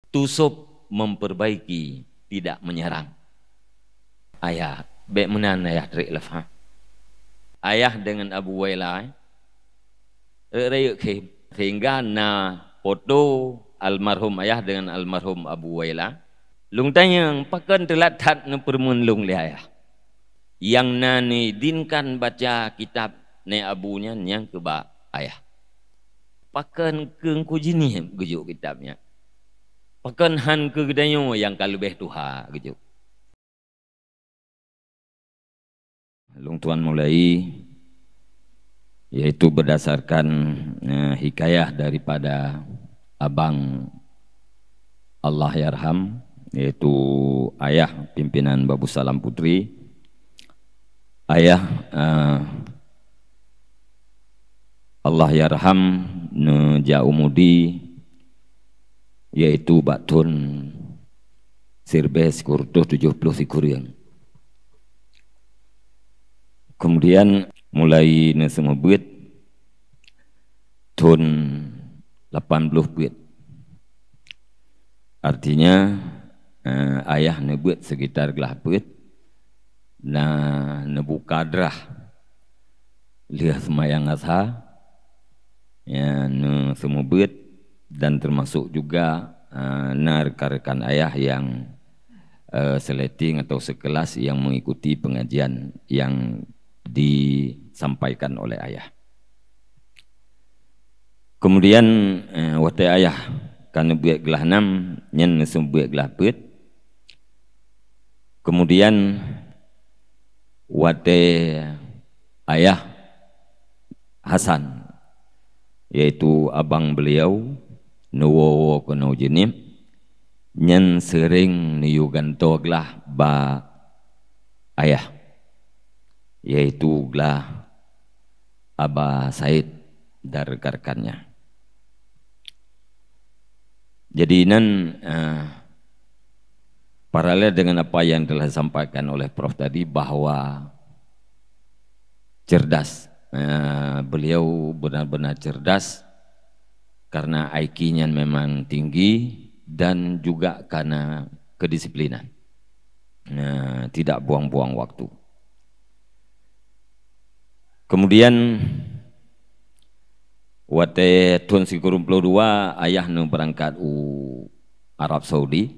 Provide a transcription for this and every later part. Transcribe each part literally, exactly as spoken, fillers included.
Tusôb memperbaiki, tidak menyerang. Ayah, bék meunan ayah trek leupah. Ayah dengan Abu Waila, eh, rayeuk-rayeuk khém. Sehingga na foto almarhum ayah dengan almarhum Abu Waila. Lôn tanyong, pakon teulat that neupeureumeun lôn lé ayah? Nyang na neuizinkan baca kitab nèk abu nyan nyang keuba ayah. Pakon keuh kujih nyan geujok kitab nyan? Pakon han keuh geutanyoe nyang ka leubeh tuha geujok? Lôn tuan mulai, yaitu berdasarkan, eh, hikayah daripada abang Allahyarham, yaitu ayah pimpinan Babu Salam Putri. Ayah, eh, Allahyarham neujak u Mudi, yaitu bak thon siribèe sikureueng reutôh tujoh ploh sikureueng. Kemudian mulai neuseumeubeuet thon lapan ploh peuet. Artinya, eh, ayah neubeuet sekitar glah peuet, na neubuka drah lheueh seumayang Asha, ya, neuseumeubeuet, dan termasuk juga, eh, na rekan-rekan ayah yang, eh, seleting atau sekelas yang mengikuti pengajian yang disampaikan oleh ayah. Kemudian, eh, watèe ayah ka neubeuet glah nam, nyan neuseumeubeuet glah peuet. Kemudian, watèe ayah Hasan, yaitu abang beliau, neuwoe-woe keunoe Jeunieb, nyan seuréng neuyue gantoe glah bak ayah, yaitu glah Aba Said dan rekan-rekannya. Jadi nan, eh, paralel dengan apa yang telah disampaikan oleh Prof tadi, bahwa cerdas, eh, beliau benar-benar cerdas karena I Q-nya memang tinggi dan juga karena kedisiplinan. Nah, tidak buang-buang waktu. Kemudian, watèe thon sikureueng ploh dua, ayah neubeurangkat u Arab Saudi.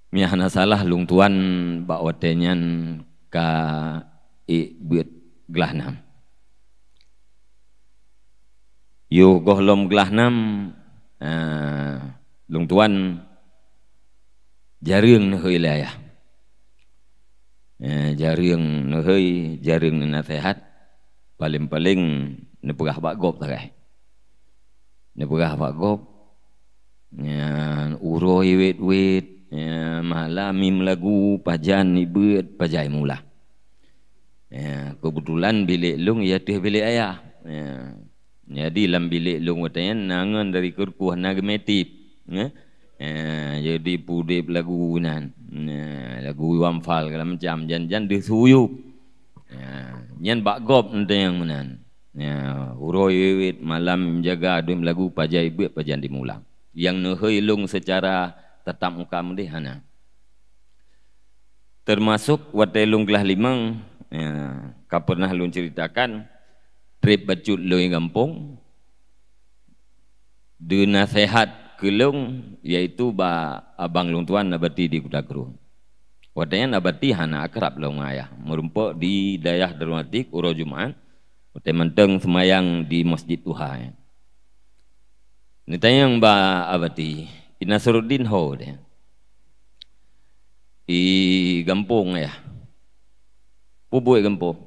Meunyo hana salah, lôn tuan bak watèe nyan ka ék beuet glah nam. Yoh gohlom glah nam, eh, lôn tuan jareueng neuhôi lé ayah. Eh, jareueng neuhôi, jareueng neunaseuhat, paleng-paleng neupeugah bak gob sagai. Neupeugah bak gob, nyan uroe wét-wét, nyan malam mim lagu pajan ibeuet pajan imula. Ya, keubeutulan bilék lôn i ateueh bilék ayah. Ya. Jadi lam bilék lôn watèe nyan na ngon dari keureukoh na geumè tip. Ya. Ya, jadi pudép lagu nan. Ya, lagu Iwan Fals segala macam, jan-jan deuh suyup. Ya, nyan bak gob neuteungoh meunan. Ya, uroe wét-wét malam mim jaga dum lagu pajan ibeuet pajan imula. Nyang neuhôi lôn secara tatap muka meudéh hana. Termasuk watèe lôn glah limong, ya, ka pernah lôn ceritakan, trép bacut lôn i gampông, deunaseuhat keu lôn, yaitu bak abang lôn tuan Nabati di Kuta Krueng. Watèe nyan Nabati hana akrab lom ngon ayah, meurumpok di dayah Darul Atik uroe Jumat, watèe mantong seumayang di Masjid Tuha nyan. Neutanyong bak Abati, "I Nasruddin ho deh?" "I gampông, Yah." "Peue buet gampông?"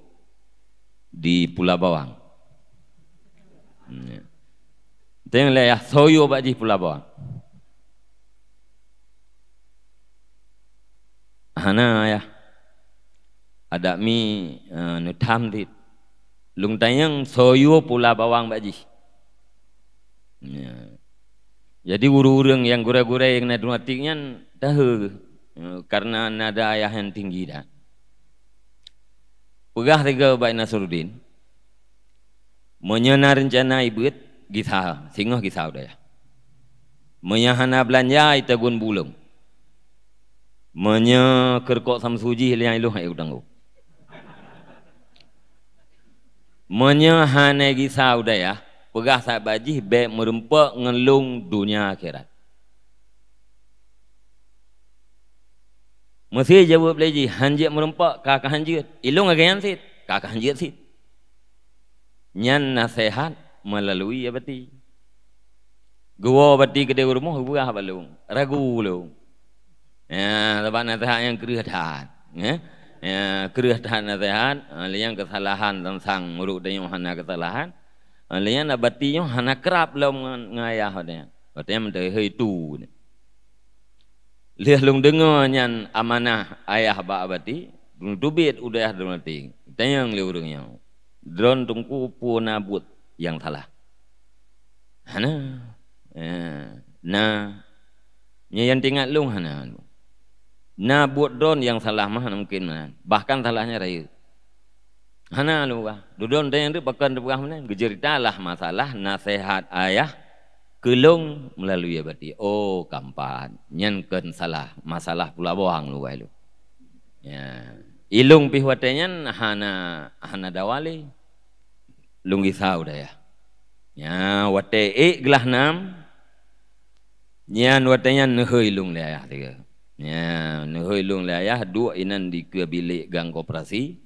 "Di Pula Bawang." Hmm, ya. Tanyong lé Yah, "Soe yue bak jih Pula Bawang?" "Hana, Yah. Adak mi, eh, neutham dit. Lôn tanyong soe yue Pula Bawang bak jih." Ya. Jadi ureueng-ureueng nyang gurèe-gurèe nyang na di Darul Atik nyan tahe, eh, karena nada ayah nyang tinggi that. Peugah sigoe bak Nasruddin, "Meunyoe na reuncana ibeuet, gisa, singoh gisa u dayah." Meunyoe hana beulanja, itagun bulong. Meunyoe keurukok Samsu jih, lheueh nyan ilong hai tanggong. Meunyoe hana gisa u dayah, peugah sahabat jih, bék meurumpok ngon lôn donya akhirat. Meusé jaweueb lé jih, "Han jeuet meurumpok, ka, ka han jeuet." Ilong lagée nyan cit, "Ka, ka han jeuet cit." Nyan naseuhat meulalui abati. Geuwoe abati keudeh u rumoh, geupeugah bak lôn, ragu lôn. Ya, sabab naseuhat nyang kreueh that. Ya. Ya, kreueh that naseuhat, ha, lé nyang keusalahan sang-sang meurok tanyoe hana keusalahan. Ha, lé nyang abati nyoe hana krab lom ngon, ngon ayah watée nyan. Watée nyan meuteuhôi tu. Lheueh lôn deungoe nyan amanah ayah bak abati, lôn teubiet u dayah droeneuh. Tanyong lé ureuëng nyan, "Droen Teungku peue na buet nyang salah?" "Hana." "Ya, na." "Nyan nyang teuingat lôn hana?" "Na buet droen nyang salah mah, hana mungken meunan. Bahkan salahnya rayeuk." "Hana lôn peugah." Dudoe tanyong teuk pakon teupeugah meunan. Geuceurita lah masalah naseuhat ayah keu lôn meulalui abati. Oh, kampat. Nyan kon salah, masalah pula bohang lôn peugah lôn. Ya. Ilong pih watée nyan hana, hana dawa lé. Lôn gisa u dayah. Ya, watée ék glah nam, nyan watée nyan neuhôi lôn lé ayah tiga. Ya, neuhôi lôn lé ayah, duek inan dikeue bilék gang koperasi.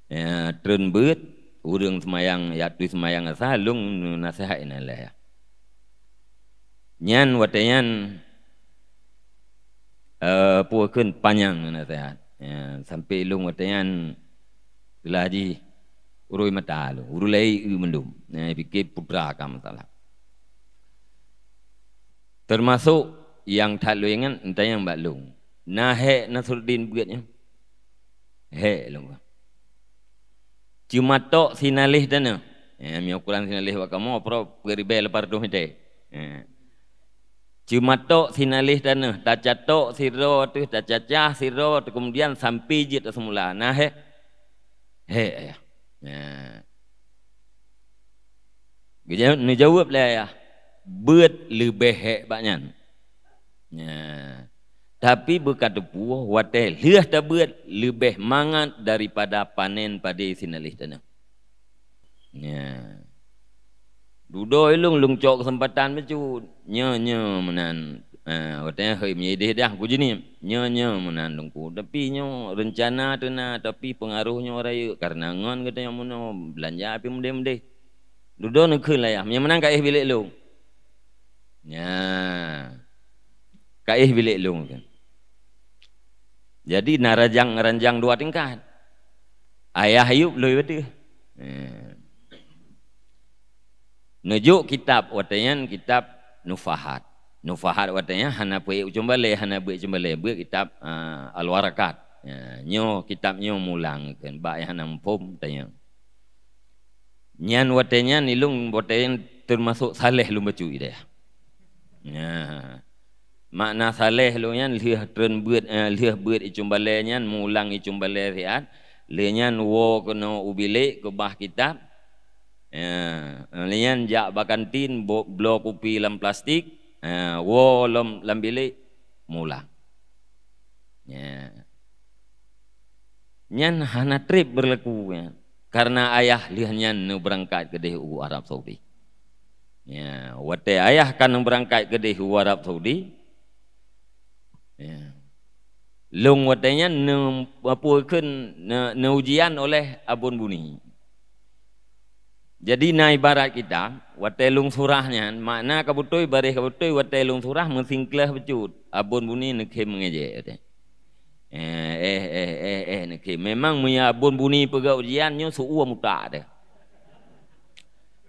Ya, treun beuet, ureuëng seumayang, jak tui seumayang asa, lôn neunaseuhat inan lé ayah. Nyan watée nyan, eh, peue kheun panyang neunaseuhat. Ya, sampoe lôn watée nyan teulah jih urui mata lôn, urui lé ié mandum. Ya, pike putra ka masalah. Teumasok nyang that lôn ingat, tanyong bak lôn. Na hék Nasruddin beuet nyan? Hék lôn. Ceumatok sinaléh tanoh. Eh, meunyoe ukuran sinaléh bak kamoe, peue ribée lapan ratus meter. Eh. Ceumatok sinaléh tanoh, tacatok sidroe teuh, tacacah sidroe teuh, keumudian sampoe jeuet u seumula. Na hék? Hék, ayah. Nah. Geujaweueb, neujaweueb lé ayah, "Beuet leubeh hék bak nyan." Nah. Tapi beuka teupeue, watée lheueh tabeuet leubeh mangat daripada panen padé sinaléh tanoh. Nya. Dudoe lôn, lôn cok keuseumpatan bacut. Nyoe, nyoe meunan. Ah, watée nyan hôi meunyoe ideh dah ku jeuet nyoe, nyoe meunan Teungku. Tapi nyoe reuncana teuh na, tapi peungaroh nyoe rayeuk, kareuna ngon geutanyoe meunoe beulanja pih meudeh-meudeh. Dudoe neukheun lé ayah, meunyoe meunan ka éh bilék lôn. Nya. Ka éh bilék lôn kheun. Jadi na ranjang-ranjang dua tingkat. Ayah Ayub lôn ateueh. Eh. Neujok kitab watée nyan, kitab Nufahat. Nufahat watée nyan hana peuék u Combalé, hana beuet Combalé, beuet kitab, ah, Al-Warakat. Ya, nyoe kitab nyoe mulang kheun bak nyang hana muphom tanyong. Nyan watée nyan ilong watée nyan teumasok saléh lôn bacut ideh. Nah, makna saléh lôn nyan lheueh treun beuet, eh, lheueh beuet i Combalé nyan, mulang i Combalé siat, lheueh nyan woe keunoe u bilék keubah kitab. Ya, lheueh nyan jak bak kantin, bo-, bloe kupi lam plastik, eh, woe lom lam bilék, mulang. Ya. Nyan hana treb beurlaku nyan, kareuna ayah lheueh nyan neubeurangkat keudeh u Arab Saudi. Ya, watée ayah ka neubeurangkat keudeh u Arab Saudi, ya, lôn watée nyan neu-, peue kheun, neu-, neuujian oleh Abon Buni. Jadi na ibarat kitab, watée lôn surah nyan, makna ka beutôi, baréh ka beutôi, watée lôn surah meusingkleuh bacut, Abon Buni neukhém meungejek watée. Eh, eh, eh, eh, eh, neukhém. Memang meunyoe Abon Buni peugah ujian nyoe seuuem utak teuh.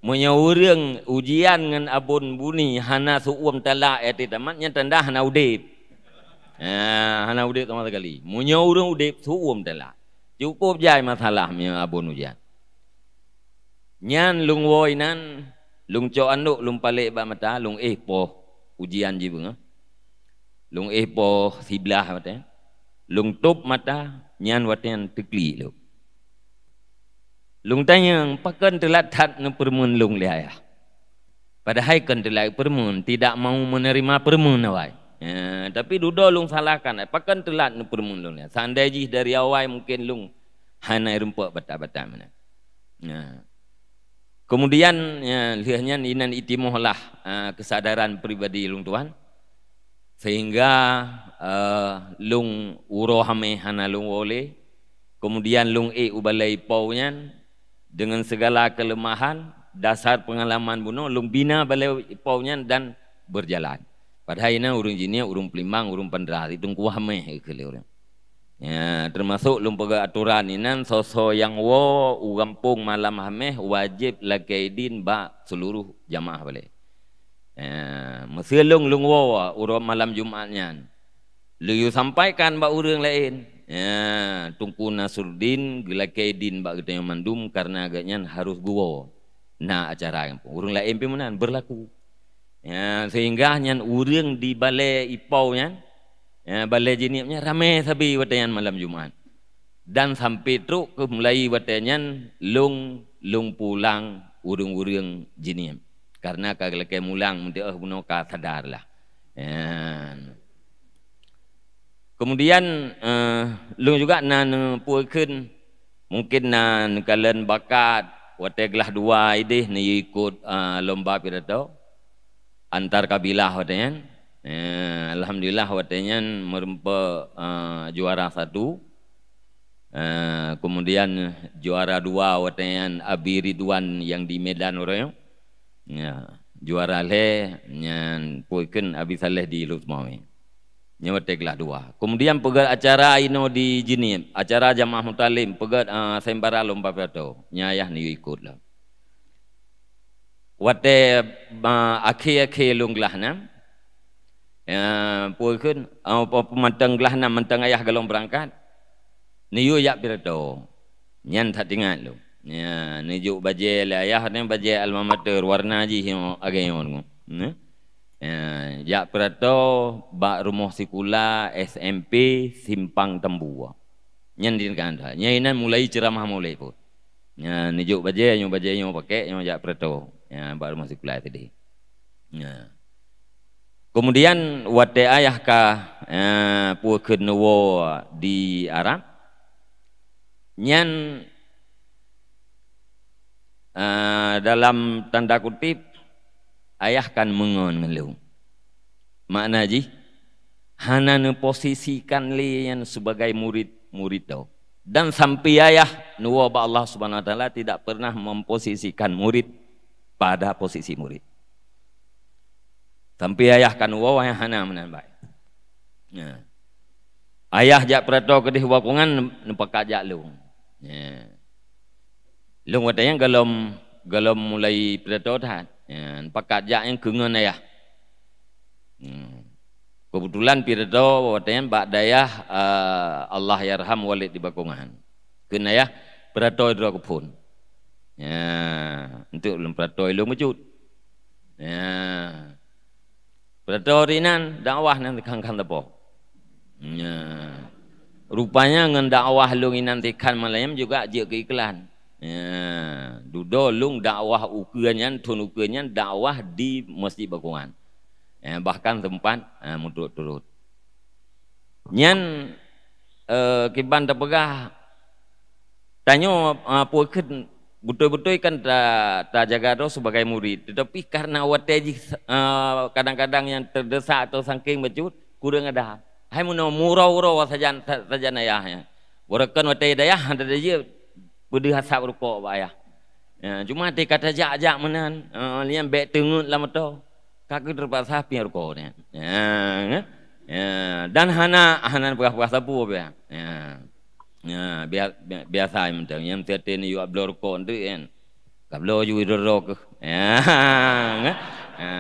Meunyoe ureuëng ujian ngon Abon Buni hana seuuem talak, eh, tamat, nyan tanda hana udeb. Eh, hana udeb sama sekali. Meunyoe ureuëng udeb seuuem talak, cukup jai masalah meunyoe Abon ujian. Nyan lôn woe inan, lôn cok andok, lôn palék bak mata, lôn éh poh ujian jibeungoh. Lôn éh poh siblaih watée. Lôn tôb mata, nyan watée nyan teuklik lôn. Lôn tanyong, "Pakon teulat that neupeureumeun lôn lé ayah?" Padahai kon teulat peureumeun, tidak mau menerima peureumeun awai. Ya, tapi dudoe lôn salahkan, pakon teulat peureumeun lôn nyan. Seandai jih dari awai mungkin lôn hana rumpok batat-batat meunan. Ya. Kemudian, ya, lheueh nyan inan itimoh lah, ah, kesadaran pribadi lôn tuan. Sehingga, eh, lôn uroe hamé hana lôn woe lé. Kemudian lôn ék u balée ipau nyan dengan segala kelemahan, dasar pengalaman bunoe, lôn bina balée ipau nyan dan berjalan. Padahai inan ureuëng Jinieb, ureuëng Peulimbang, ureuëng Pandrah, di Teungku Hameh keu lé ureuëng. Ya, termasuk lôn peugah aturan inan, soe-soe nyang woe u gampông malam Hameh wajéb lakée idin bak seluruh jamaah balée. Ya, meuseu lôn, lôn woe uroe malam Jumat nyan. Lôn yue sampaikan bak ureuëng laén. Ya, Teungku Nasruddin geulakée idin bak geutanyoe mandum karena geuhnyan harôh geuwoe. Na acara nyang ureuëng laén pih meunan berlaku. Ya, sehingga nyan ureuëng di balée ipau nyan, ya, balée Jinieb nyan ramé sabe watée nyan malam Jumat. Dan sampai trok keu mulai watée nyan lôn, lôn pulang ureuëng-ureuëng Jinieb. Karena ka lakée mulang meudeuh bunoe ka sadar lah. Ya. Kemudian, eh, lôn juga na neupeue kheun, mungkin na neukalon bakat, watée glah dua ideh neuyue ikot, eh, lomba pidato antar kabilah watée nyan. Eh, alhamdulillah watée nyan meureumpok, eh, juara satu. Eh, kemudian juara dua watée nyan Abi Ridwan nyang di Medan uroe nyoe. Ya, juara lhée nyan peue kheun Abi Saleh di Lhokseumawe. Nyoe watée glah dua. Kemudian peugét acara inoe di Jinieb, acara jamaah mutalim, peugét, ah, sayembara lomba pidato. Nyan ayah neuyue ikot lom. Watée, ah, akhé-akhé lôn glah nyan, ya, peue kheun, ah, pe-, pe-, mantong glah nyan, mantong ayah gohlom beurangkat, neuyue jak pidato. Nyan that teuingat lôn. Ya, neujok bajée lé ayah nyan, bajée alma mater, warna jih nyoe agée nyoe. Nyoe. Ya, jak pidato bak rumoh sikula S M P Simpang Tambua. Nyan di Kanda. Nyan inan mulai ceuramah mulai pun. Ya, neujok bajée nyoe, bajée nyoe pakèk nyoe jak pidato. Ya, bak rumoh sikula tadi. Ya. Kemudian watée ayah ka, eh, peue kheun neuwoe di Arab, nyan, eh, dalam tanda kutip, ayah kan meungon ngon lôn. Makna jih, hana neuposisikan lé nyan sebagai murid, murid tau. Dan sampai ayah neuwoe bak Allah Subhanahu Wa Taala tidak pernah memposisikan murid pada posisi murid. Sampai ayah kan woe, ayah hana meunan baik. Ya. Ayah jak pidato keudeh u Bakongan, neupakat jak lôn. Ya. Lôn watée nyan gohlom, gohlom mulai pidato that. Ya, neupakat jak nyan keu ngon ayah. Hmm. Kebetulan pidato watée nyan bak dayah, eh, Allahyarham Walid di Bakongan. Kheun ayah, pidato droe keu phon. Ya, untuk lôn pidato lôn meucut. Ya. Pidato inan dakwah nyan kan-kan teupok. Ya. Rupanya ngon dakwah lôn inan tikhan malam juga jeuet keu iklan. Ya, dudoe lôn dakwah ukeue nyan, thon ukeue nyan dakwah di Masjid Bakongan. Ya, bahkan sempat, eh, meuturot-turot. Nyan, eh, kiban tapeugah, tanyoe, eh, peue kheun beutôi-beutôi kan ta-, tajaga droe sebagai murid. Tetapi karena watée jih, eh, kadang-kadang nyang teudesak atau sangking bacut, kureueng ada. Hai meunoe murau-rau sajan, sa-, sajan ayah nyan. Beureukan watée dayah, hana jeuet peudeuh asap rukok bak ayah. Ya, cuma teuka tajak-jak meunan, eh, lian bék teungeut lam moto. Ka keuh teupaksa piep rukok nyan. Ya, kan? Ya, dan hana, hana peugah-peugah sapeue pih. Ya. Ya, bia-, bia-, biasa mantong. Nyang meusti até neuyue bloe rukok enteuk kan. Ka bloe ju idoro keuh. Ya, kan? Ya.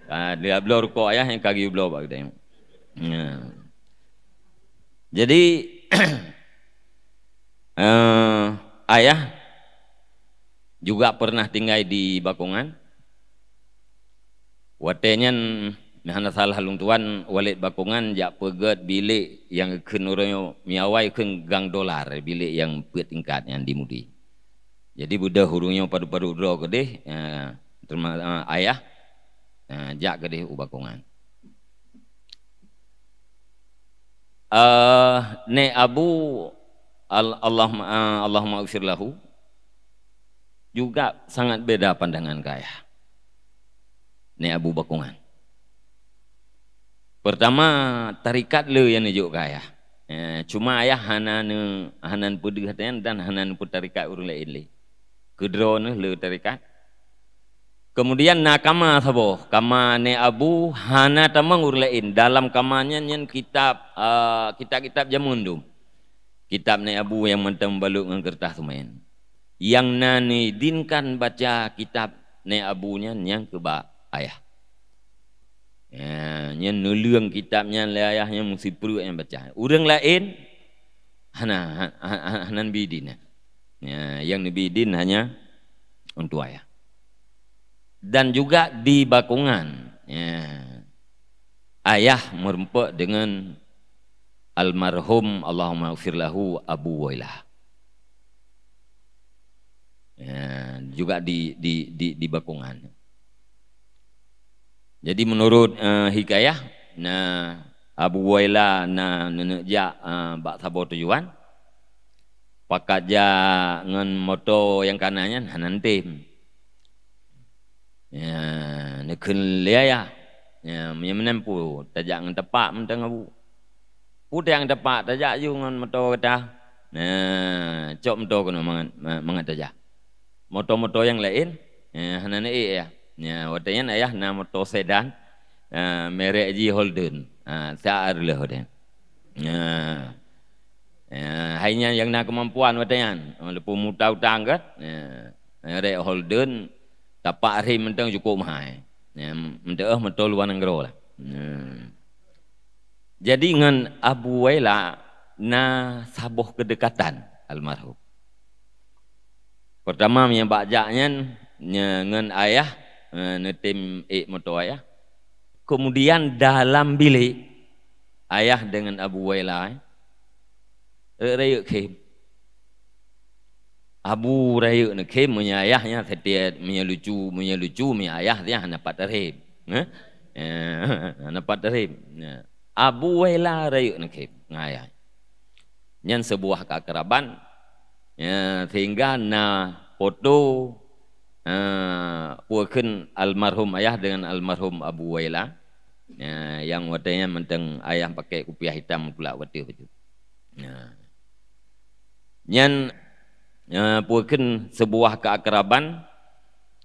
Ka dia bloe rukok ayah nyang ka geubloe bak geutanyoe. Ya. Jadi, eh, ayah juga pernah tinggai di Bakongan. Watée nyan, hana salah lôn tuan, Walid Bakongan jak peugét bilék nyang kheun uroe nyoe, miawai kheun gang dolar, bilék nyang peuet tingkat nyang di Mudi. Jadi beudôh ureuëng nyoe padub-padub droe keudeh, eh, terma-, eh, ayah, eh, jak keudeh u bakongan. Eh, Nek Abu, al-, Allahumma, eh, Allahumma ighfir lahu, juga sangat beda pandangan keu ayah. Nek Abu bakongan. Pertama, tarikat le nyang neujok keu ayah. Eh, cuma ayah hana ne-, hana neupeudeuh nyan dan hana neupeutarikat ureuëng laén lé. Keudroe neuh le tarikat. Kemudian na kama saboh, kama Nek Abu hana tamong ureuëng laén. Dalam kama nyan, nyan kitab, eh, kitab-kitab jameun dum. Kitab Nek Abu nyang mantong balok ngon keureutah seumén. Nyang na neuizinkan baca kitab Nek Abu nyan nyang keuba ayah. Ya, nyan neuleueng kitab nyan lé ayah nyan meusipreuk nyang baca. Ureuëng laén hana, ha-, ha-, ha-, hana neubi idin. Ya, nyang neubi idin hanya untuk ayah. Dan juga di bakongan, ya, ayah meureumpok deungon almarhum, Allahumma ighfir lahu, Abu Wailah. Ya, juga di, di, di, di bakongan. Jadi, menurut, eh, hikayah, na Abu Wailah na neuneuk jak, eh, bak saboh tujuan, pakat jak ngon moto nyang kana nyan hana neutem. Ya, neukheun lé ayah. Ya, meunyoe meunan peue tajak ngon tapak mantong Abu. Peue tajak ngon tapak, tajak ju ngon moto gata. Nah, cok moto keunoe mangat, ma-, mangat tajak. Moto-moto nyang laén, ya, hana neuék ayah. Ya, watée nyan ayah na moto sedan, ya, merek jih Holden. Ha, sa reuloh watée nyan. Ya. Ya, hai nyan nyang na keumampuan watée nyan. Walaupun muta utang kan. Ya. Merek Holden, tapak rem mantong cukup mahai. Ya, meuteumé moto luwa nanggroe lah. Ya. Jadi ngon Abu Waila na saboh keudekatan almarhum. Pertama, meunyoe bak jak nyan, nye-, ngon ayah, eh, neutem ék moto ayah. Kemudian dalam bilék, ayah deungon Abu Waila, eh, rayeuk khem. Abu rayeuk neukhém, meunyoe ayah nyan setiet, meunyoe lucu, meunyoe lucu, meunyoe ayah nyan hana pat tarhém. Eh? Eh, hana pat tarhém. Nah, Abu Waila rayeuk neukhém ngon ayah. Nyan seubuah keakraban, ya, sehingga na foto, eh, peue kheun almarhum ayah deungon almarhum Abu Waila, ya, nyang watée nyan mantong ayah pakai kupiah hitam kulak watée bacut. Ya. Nyan, eh, peue kheun seubuah keakraban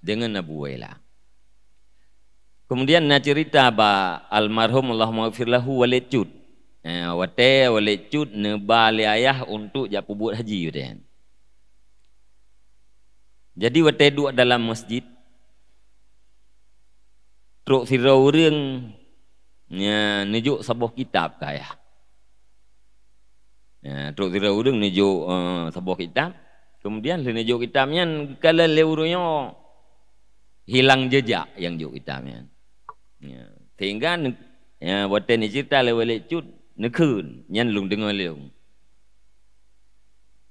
deungon Abu Waila. Kemudian na cerita bak almarhum, Allahummaghfir lahu, Walid Cut. Eh, watée Walid Cut neuba lé ayah untuk jak peubuet haji watée nyan. Jadi watée duek dalam masjid, trok sidroe ureuëng, ya, neujok saboh kitab keu ayah. Ya, trok sidroe ureuëng neujok, eh, saboh kitab. Kemudian lheueh neujok kitab nyan, geukalon lé ureuëng nyoe hilang jejak nyang jok kitab nyan. Ya, sehingga ne-, ya, watée neucerita lé Walid Cut, neukheun, nyan lôn deungoe lé lôn.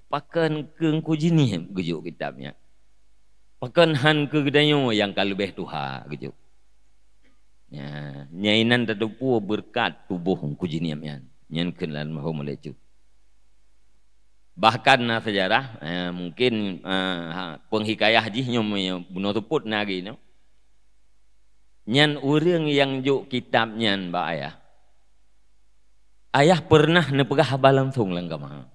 Pakon keu Teungku Jeunieb geujok kitab nyan? Pakon han keu geutanyoe nyang ka leubeh tuha geujok? Ya, nyan inan tateupeue beureukat tuboh Teungku Jeunieb nyan. Nyan kheun almarhum Walid Cut. Bahkan na seujarah, eh, mungkin, eh, ha, peunghikayah jih nyoe bunoe seupôt na lagée nyoe. Nyan ureuëng nyang jok kitab nyan bak ayah. Ayah peureunah neupeugah haba langsong lam kama.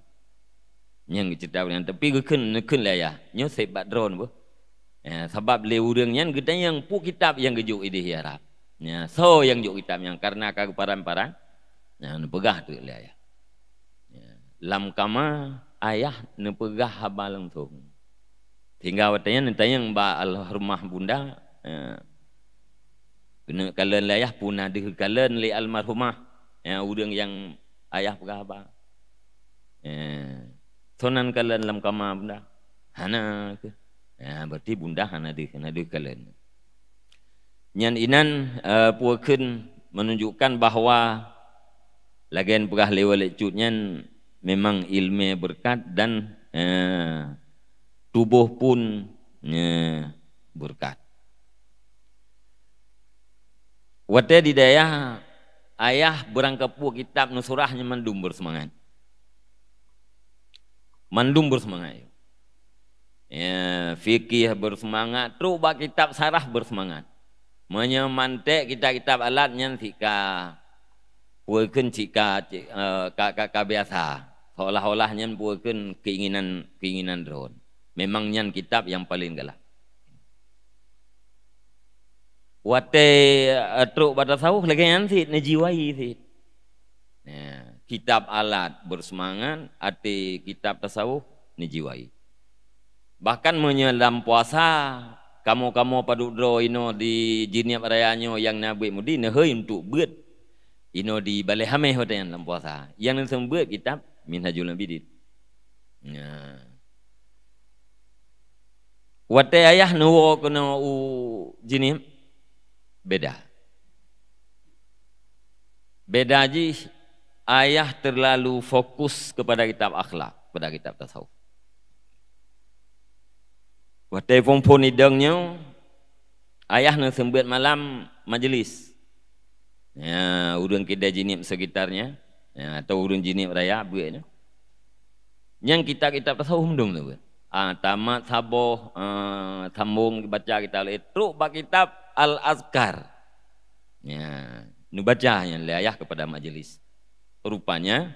Nyang geuceurita ureuëng nyan, tapi geukheun, neukheun lé ayah, nyoe seb bak droeneuh beuh. Ya, sabab lé ureuëng nyan geutanyong peue kitab nyang geujok idéh Arab. Ya, soe nyang jok kitab nyan, kareuna ka geuparan-paran. Ya, neupeugah teuk lé ayah. Ya, lam kama ayah neupeugah haba langsong. Sehingga watée nyan neutanyong bak almarhumah bunda, eh, keuneuk kalon lé ayah, peue na deuh kalon lé almarhumah, eh, ureuëng nyang ayah peugah haba. Eh, soe nan kalon lam kama bunda? Hana keuh. Eh, berarti bunda hana deuh, hana deuh kalon. Nyan inan, eh, peue kheun menunjukkan bahwa lagée peugah lé Walid Cut nyan memang iéleumé beureukat dan, eh, tuboh pun, eh, beureukat. Watée di dayah, ayah beurangkapeue kitab neusurah nyan mandum beureusemangat. Mandum beureusemangat. Ya, fikih beureusemangat, trok bak kitab sarah beureusemangat. Meunyoe mantek kitab-kitab alat nyan sika, peue kheun sika, eh, ka, ka, ka biasa. Seolah-olah nyan peue kheun keinginan, keinginan droen. Memang nyan kitab nyang paleng galak. Watée, eh, trok bak tasawuf, lagée nyan cit, neujiwai cit. Ya, kitab alat beureusemangat, até kitab tasawuf neujiwai. Bahkan meunyoe lam puasa, kamoe-kamoe padub droe inoe di Jeunieb Raya nyoe nyang na Beuet Mudi, neuhôi untuk beuet inoe di Balai Hameh watée nyan lam puasa. Nyang neuseumeubeuet kitab Minhajul Abidin. Ya. Watée ayah neuwoe keunoe u Jeunieb, beda. Beda jih, ayah terlalu fokus kepada kitab akhlak, kepada kitab tasawuf. Watée phon-phon idong nyoe, ayah neuseumeubeuet malam majeulis. Ya, ureuëng keudée Jeunieb sekitarnya, ya, atau ureuëng Jeunieb Raya buet nyoe. Nyang kitab-kitab tasawuf mandum tu. Ah, tamat saboh, ah, sambong baca kitab laén. Trok bak kitab Al-Azkar. Ya, neubaca nyan lé ayah kepada majeulis. Rupanya,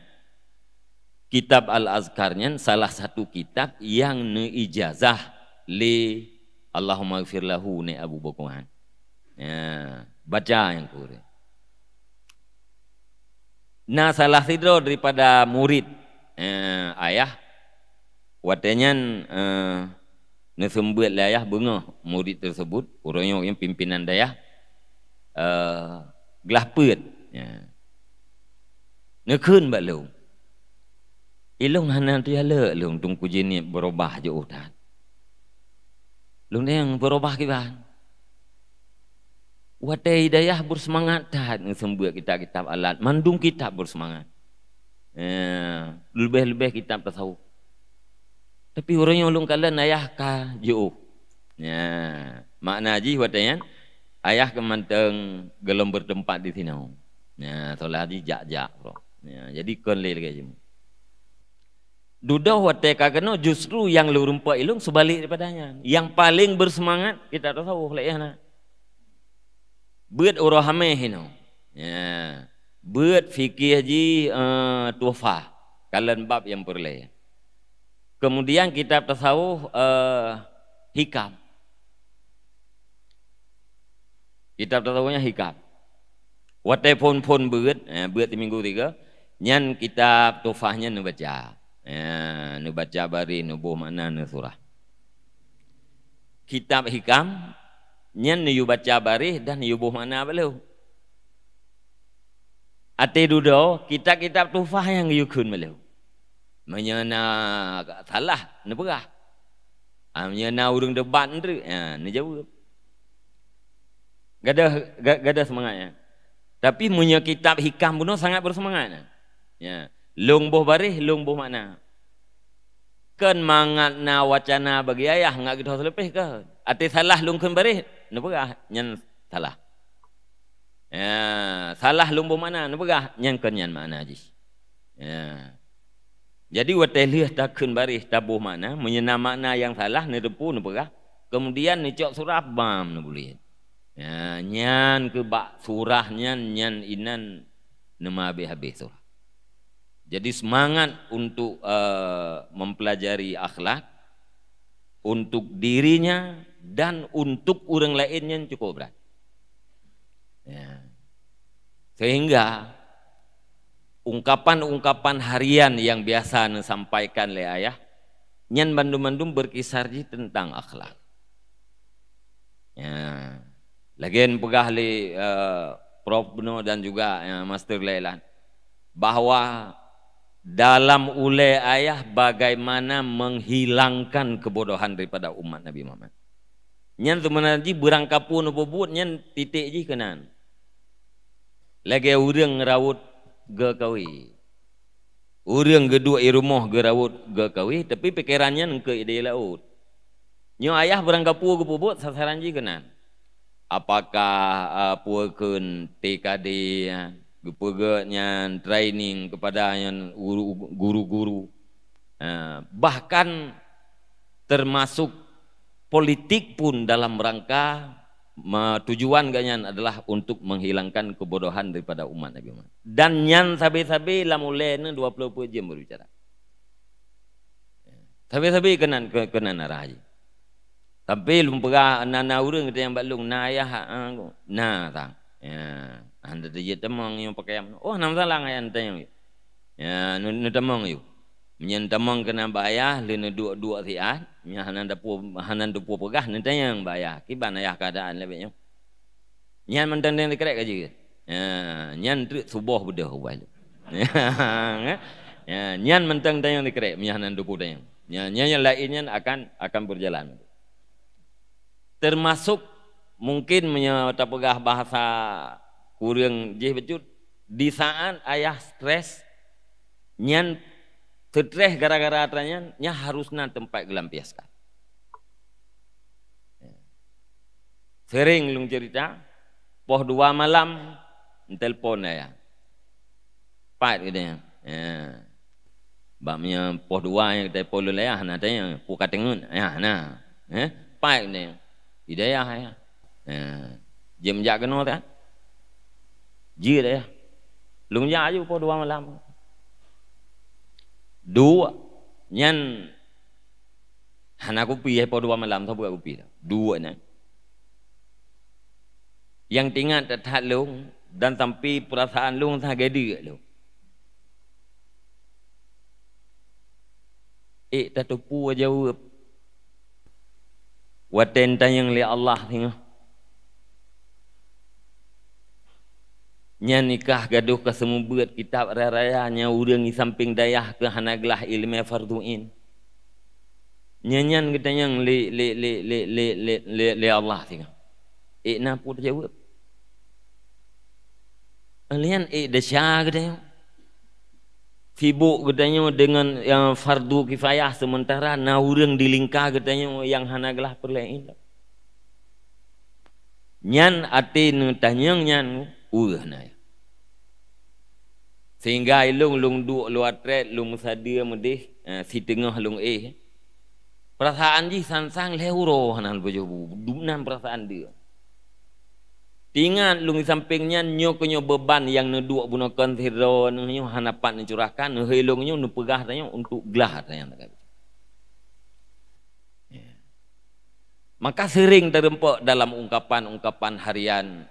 kitab Al-Azkar nyan salah satu kitab nyang neuijazah lé Allahummaghfir lahu Nèk Abu Bokohan. Ya, baca nyang kureueng. Na salah sidroe daripada murid, eh, ayah, watée nyan, eh, neuseumeubeuet lé ayah beungoh murid tersebut, uroe nyoe nyang pimpinan dayah, eh, glah peuet. Ya. Neukheun bak lôn, "Ilôn hana teujalek lôn Teungku Jeunieb beurubah jiôh that. Lôn nyang beurubah kiban." Watée di dayah beureusemangat that neuseumeubeuet kitab-kitab alat, mandum kitab beureusemangat. Eh, leubeh-leubeh kitab tasawuf. Tapi uroe nyoe lôn kalon ayah ka jiôh. Ya, makna jih watée nyan, ayah keu mantong gohlom beureuteumpat di sinoe. Ya, solah jih jak-jak, bro. Ya, jadi kon lé lagée jih. Dudoe watée ka keunoe justru nyang lôn rumpok ilôn seubalek daripada nyan. Nyang paleng beureusemangat kitab tasawuf lé ayah na. Beuet uroe Hameh inoe. Ya. Beuet fikih jih, eh, Tuhfah. Kalon bab nyang peureulée. Kemudian kitab tasawuf, eh, Hikam. Kitab tasawuf nyan Hikam. Watée phon-phon beuet, eh, beuet minggu tiga, nyan kitab Tuhfah nyan neubaca. Eh, neubaca baréh, neuboh makna, neusurah. Kitab Hikam nyan neuyue baca baréh dan neuyue boh makna bak lôn. Até dudoe, kitab-kitab Tuhfah nyang geuyue kheun bak lôn. Meunyoe na salah, neupeugah. Ah, meunyoe na ureuëng debat nteuk, ah, neujaweueb. Gadôh, ga-, gadôh seumangat nyan. Tapi meunyoe kitab Hikam bunoe sangat beureusemangat nyan. Ya, lôn boh baréh, lôn boh makna. Kon mangat na wacana bagi ayah ngat geutho seuleupeh ka. Até salah lôn kheun baréh, neupeugah nyan salah. Ya, salah lôn boh makna, neupeugah nyan kon nyan makna jih. Ya. Jadi watée lheueh takheun baréh taboh makna, meunyoe na makna nyang salah neuteupeue neupeugah, kemudian neucok surah bam neubulet. Ya, nyan keuh bak surah nyan, nyan inan neuma habéh-habéh surah. Jadi semangat untuk, eh, mempelajari akhlak untuk dirinya dan untuk ureuëng laén nyan cukup brat. Ya. Sehingga ungkapan-ungkapan harian yang biasa neusampaikan lé ayah, nyan bandum-bandum berkisar jih tentang akhlak. Ya. Lagée peugah lé, eh, Prof Beno dan juga, eh, Master Lailan, bahwa dalam ulée ayah bagaimana menghilangkan kebodohan daripada umat Nabi Muhammad. Nyan seubeuna jih beurangkapeue neububuet nyan titék jih keunan. Lagée ureuëng rawot geukawi. Ureuëng geuduek i rumoh geurawot geukawi, tapi pikeran nyan keu idée laôt. Nyoe ayah beurangkapeue geupeubuet sasaran jih keunan. apakah, ah, peue kheun T K D, ya, geupeugét nyan training kepada nyan guru-guru. Ah, bahkan termasuk politik pun dalam rangka ma-, tujuan geuh nyan adalah untuk menghilangkan kebodohan daripada umat Nabi Muhammad. Dan nyan sabe-sabe lam ulée nyoe dua ploh peuet jeuem berbicara. Sabe-sabe keunan, keu-, keunan arah jih. Tapi lôn peugah na, na ureuëng geutanyong bak lôn, na ayah, ah, na sang. Ya, hana teujeuet tamong nyang pakaian. Oh, hana masalah ayah neutanyong. Ya, neu-, neutamong yue. Meunyoe tamong keunan bak ayah, lé neuduek-duek siat, meunyoe hana teupeu-, hana teupeu peugah, neutanyong bak ayah, "Kiban ayah keuadaan lagée nyoe?" Nyan mantong tanyong sikrek ka jeuet. Ya, nyan treuk suboh beudôh ubah lé. Ya, nyan mantong tanyong sikrek, meunyoe hana teupeu tanyong. Ya, nyan nyang laén nyan akan, akan berjalan. Termasuk mungkin meunyoe tapeugah bahasa kureueng jih bacut, di saat ayah stres, nyan stres gara-gara atra nyan, nyan harus na teumpat geulampiaskan. Sering lôn cerita, poh dua malam, neutelepon ayah. Pat geutanyoe. Ya. Bak meunyoe poh dua nyang geutanyoe poh lheueh ayah, na tanyong, peue ka teungeut? Ayah, na. Eh? Pat geutanyoe. Di dayah ayah. Ya. Jeuem jak keunoe tan. Jeuet ayah. Lôn jak aju poh dua malam. Duek nyan hana kupi, eh, poh dua malam saboh kupi dah. Duek nyan. Nyang teuingat that-that lôn dan sampai peurasaan lôn sagai deuk lôn. Ék tateupeue jaweueb watée neutanyong lé Allah singoh. Nyan nikah gadôh ka seumeubeuet kitab raya-raya nyang ureuëng di sampéng dayah keu hana glah iéleumé fardhu ain. Nyan, nyan geutanyong lé, lé, lé Allah singoh. Ék na peue tajaweueb? Lé nyan ék desya geutanyoe. Sibok geutanyoe deungon, ya, fardhu kifayah, seumeuntara na ureuëng di lingka geutanyoe nyang hana glah peureulée ilmu. Nyan até neutanyong nyan ureuëng na. Sehingga ilong lôn duek luwa trek, lôn meusadeue meudeh, eh, siteungoh lôn éh. Peurasaan jih sang-sang lhée uroe hana lôn pajoh bu, dumnan peurasaan deuek. Teuingat lôn di sampéng nyan nyoe keuh nyoe beuban nyang neuduek bunoe kon sidroe nyoe hana pat neucurahkan, neuhôi lôn nyoe neupeugah tanyoe untuk glah tanyoe. Ya. Maka sering teureumpok dalam ungkapan-ungkapan harian.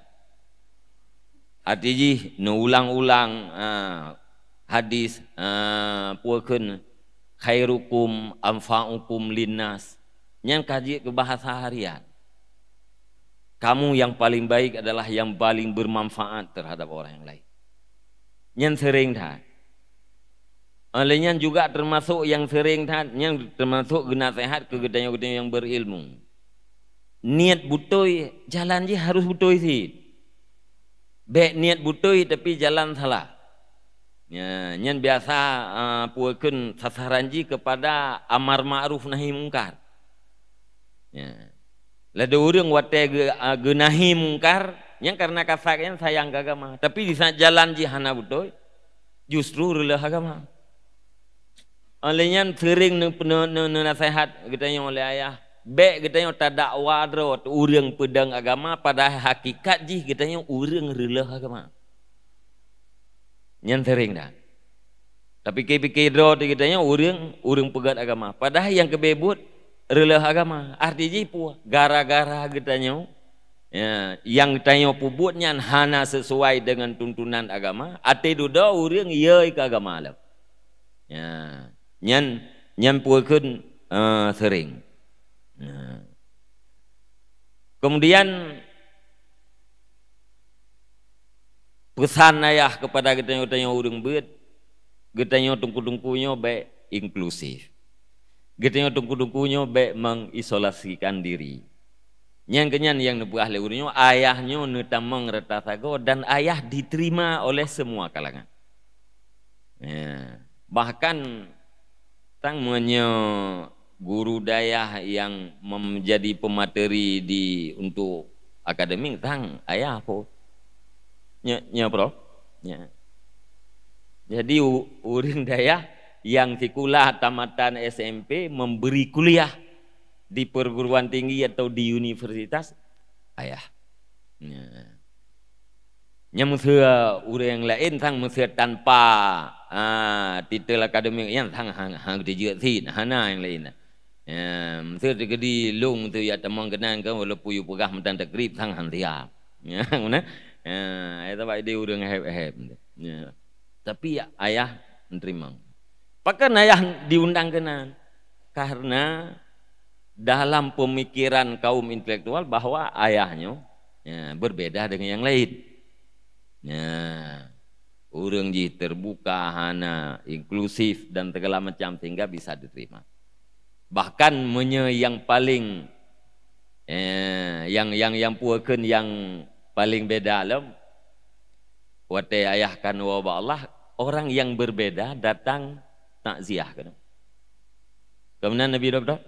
Arti jih neuulang-ulang, ah, hadis, ah, peue kheun, "Khairukum anfa'ukum linnas." Nyan ka jeuet keu bahasa harian. Kamu yang paling baik adalah yang paling bermanfaat terhadap orang yang lain. Nyan sering that. Oleh nyan juga termasuk nyang sering that, nyang termasuk geunasehat keu geutanyoe-geutanyoe nyang berilmu. Niet beutôi, jalan jih harus beutôi cit. Bék niet beutôi tapi jalan salah. Ya, nyan biasa, ah, peue kheun sasaran jih kepada amar ma'ruf nahi mungkar. Ya. Lado ureuëng watée geu-, ah, geunahi mungkar, nyan karena kasai nyan sayang keu agama. Tapi di saat jalan jih hana beutôi, justru reuloh agama. Oleh nyan sering neu-, neu-, neu-, neunasehat geutanyoe lé ayah, bék geutanyoe tadakwa droe ureuëng peudong agama, padahai hakikat jih geutanyoe ureuëng reuloh agama. Nyan sering dah. Tapi pike-pike droe di geutanyoe ureuëng, ureuëng peugét agama. Padahai nyang keubeubeuet reuloh agama. Arti jih peue? Gara-gara geutanyoe, ya, nyang geutanyoe peubuet nyan hana sesuai dengan tuntunan agama, até dudoe ureuëng yoi keu agama lom. Ya, nyan, nyan peue kheun, eh, sering. Ya. Kemudian peusan ayah kepada geutanyoe-tanyoe ureuëng beuet, geutanyoe teungku-teungku nyoe bék inklusif. Geutanyoe teungku-teungku nyoe bék mengisolasikan diri. Nyang keunyan nyang neupeugah lé ureuëng nyoe, ayah nyoe neutamong rata sagoe dan ayah diterima oleh semua kalangan. Ya. Bahkan tang meunyoe guru dayah nyang menjadi pemateri di, untuk Akademik sang ayah po. Nya, nya, Prof. Nya. Jadi, u-, ureuëng dayah nyang sikula tamatan S M P memberi kuliah di perguruan tinggi atau di universitas, ayah. Nya. Nya meuseu ureuëng laén sang meuseu tanpa, ah, titel akademik nyan sang hang, hang geuteujeut cit, hana nyang laén. Ya, meuseu teukeudi lôn teu ya tamong keunan kan, walaupun yue peugah mantong takrib sang hana siap. Ya, guna. Ya, ai sabab ideh ureuëng hép-hép. Ya. Tapi ayah meuteurimong. Pakon ayah diundang keunan? Karena dalam pemikiran kaum intelektual bahwa ayah nyoe, ya, berbeda dengan yang lain. Ya, ureuëng jih terbuka, hana inklusif dan segala macam sehingga bisa diterima. Bahkan meunyoe yang paling, eh, yang, yang, yang pue kheun yang paling beda lom, watée ayah kan woe bak Allah, orang yang berbeda datang takziah keunoe. Kemudian Nabi Doktor,